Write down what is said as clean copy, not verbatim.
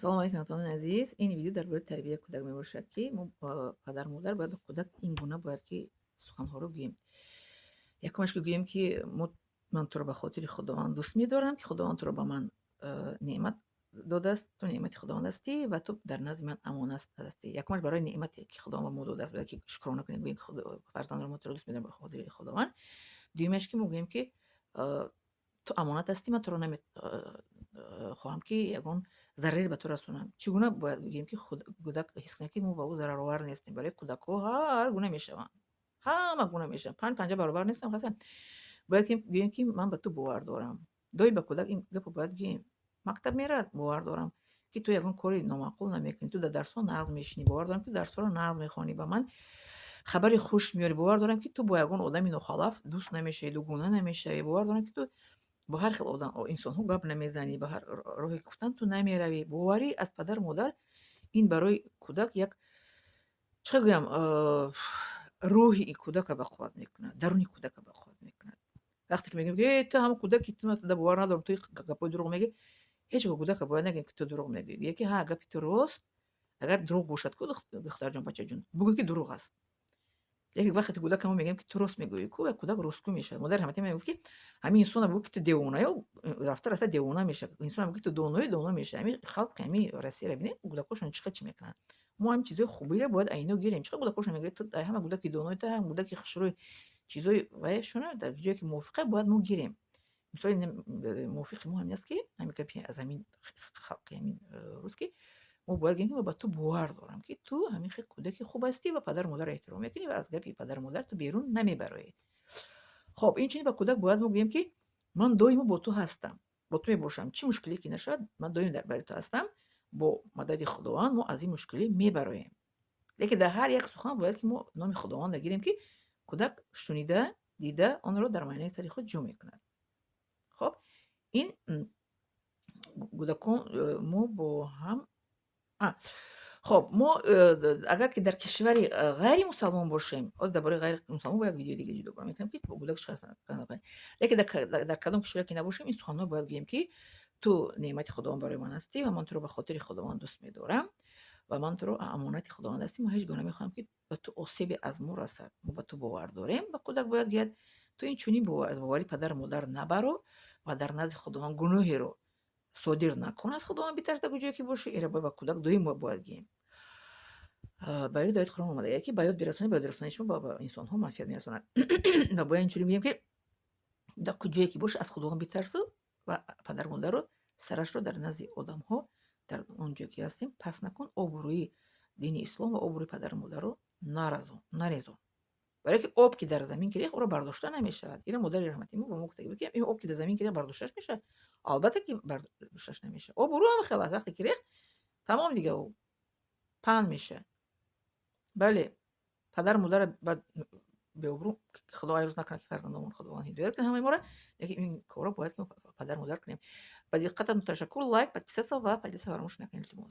Ассалому алайкум, ҳамватанони азиз. Ин видео дар бораи тарбияи кӯдак мебошад, ки мо, падару модар, бояд ба кӯдак ин гуна бояд ки суханҳоро гӯем. Якумаш ки гӯем, ки ман туро ба хотири Худованд дӯст медорам, ки Худованд туро ба ман неъмат додааст, ту неъмати Худованд ҳастӣ ва ту дар назди ман амонат ҳастӣ. Якумаш барои неъмате, ки Худованд ба мо додааст, бояд ки шукрона кунем, гӯем, ки фарзандро мо туро дӯст медорем ба хотири Худованд. Дуюмаш ки мо гӯем, ки ту амонат ҳастӣ, ман туро намехоҳам, ки ягон зараре ба ту расонам. Чӣ гуна бояд гӯем, ки кӯдак ҳис кунад, ки мо ба ӯ зараровар нестем? Барои кӯдакҳо ҳар гуна мешаванд, ҳама гуна мешаванд, панҷ панҷа баробар нестам. Хасан бояд ки гӯем, ки ман ба ту бовар дорам. Доим ба кӯдак ин гапро бояд гӯем. Мактаб меравад, бовар дорам, ки ту ягон кори номаъқул намекунӣ, ту дар дарсҳо нағз мешинӣ, бовар дорам, ки дарсҳоро нағз мехонӣ, ба ман хабари хуш меёрӣ, бовар дорам, ки ту бо ягон одами нохалаф дӯст намешавӣ, дугона намешавӣ, бовар дорам, ки ту бо ҳар хел одам инсонҳо гап намезанӣ, ба ҳар роҳе ки гуфтанд, ту намеравӣ. Боварӣ аз падару модар ин барои кӯдак як, чӣ гӯям, рӯҳи кӯдака бақувват мекунад, даруни кӯдака бақувват мекунад. Вақте ки мегӯем, ки э, ту ҳамон кӯдаки, ту ман бовар надорам, ту гапҳои дурӯғ мегӯӣ, ҳеҷ гоҳ кӯдака бояд нагӯем, ки ту дурӯғ мегӯӣ. Гӯя, ки ҳа, гапи ту рост, агар дурӯғ бошад ку, духтарҷон, бачаҷон, бугӯ, ки дурӯғ аст. Лекин вақте кӯдака мо мегӯем, ки ту рост мегӯӣ ку, кӯдак ростгӯ мешавад. Модари раҳматӣ мегуфт, ки ҳамин инсона бугӯ, ки ту девонаё, рафта рафта девона мешавад, инсона бугӯ, ки ту доноӣ, доно мешавад. Ҳамин халқи ҳамин Россияро бинед, кӯдакҳошон чӣ хел чӣ мекунанд. Мо ҳамин чизҳои хубиро бояд аз ино гирем. Чӣ хел кӯдакҳошон мегӯяд: ту ҳама кӯдаки донои, ту ҳам кӯдаки хушрӯй. Чизҳои ваяшона дар ҷое ки мувофиқа бояд мо гирем. Мисоли мувофиқи мо ҳамин аст, ки ҳамин гапи аз ҳамин халқи ҳамин рӯз, ки мо бояд гӯем, ки ман ба ту бовар дорам, ки ту ҳамин хел кӯдаки хуб ҳастӣ ва падару модарро эҳтиром мекунӣ ва аз гапи падару модар ту берун намебароӣ. Хоб, инчунин ба кӯдак бояд мо гӯем, ки ман доимо бо ту ҳастам, бо ту мебошам, чӣ мушкиле ки нашавад, ман доим дар бари ту ҳастам, бо мадади Худованд мо аз ин мушкилӣ мебароем. Лекин дар ҳар як сухан бояд ки мо номи Худованда гирем, ки кӯдак шунида, дида, онро дар майнаи сари худ ҷо мекунад. Хоб, ин кӯдакон мо бо ҳам. Хоб, мо агар ки дар кишвари ғайримусалмон бошем, ҳозир дар бораи ғайримусалмон бо як видеои дига ҷудо мекунем, ки бо кӯдак чӣ лекин дар кадом кишваре ки набошем, ин суханҳо бояд гӯем, ки ту неъмати Худованд барои ман ҳастӣ ва ман туро ба хотири Худованд дӯст медорам ва ман туро амонати Худованд ҳастӣ. Мо ҳеҷ гоҳ намехоҳам, ки ба ту осебе аз мо расад, мо ба ту бовар дорем. Ба кӯдак бояд гӯяд: ту ин чунин аз бовари падару модар набаро ва дар назди Худованд гуноҳеро содир накун, аз Худованд битарс, дар куҷое ки бошӣ. Инро бояд ба кӯдак доим бояд гӯем. Ба ёд ояти Қуръон омада, ки ба ёд бирасонед, ба ёд расонии шумо ба инсонҳо манфиат мерасонад. Ва бояд инчунин гӯем, ки дар куҷое ки бошӣ, аз Худованд битарсу ва падару модарро сарашро дар назди одамҳо, дар он ҷое ки ҳастем, паст накун, обрӯи дини ислом ва обрӯи падару модарро наразон, нарезон, барое ки об ки дар замин ки рехт, ӯро бардошта намешавад. Ина модари раҳматӣ мо ба мо гуфта буд, ки ин об ки дар замин ки рехт, бардошташ мешавад? Албатта ки бардошташ намешавад. Обрӯ ҳам хел аст, вақте ки рехт, тамом, дига ӯ паҳн мешавад. Бале, падару модарро беобрӯ Худо айрӯз накунад, ки фарзандонмон, Худованд ҳидоят кунад ҳамаи моро, лекин ин корро бояд ки мо, падару модар, кунем. Ба диққататон ташаккур. Лайк, подписаться ва поделиться фаромӯш накунед, илтимос.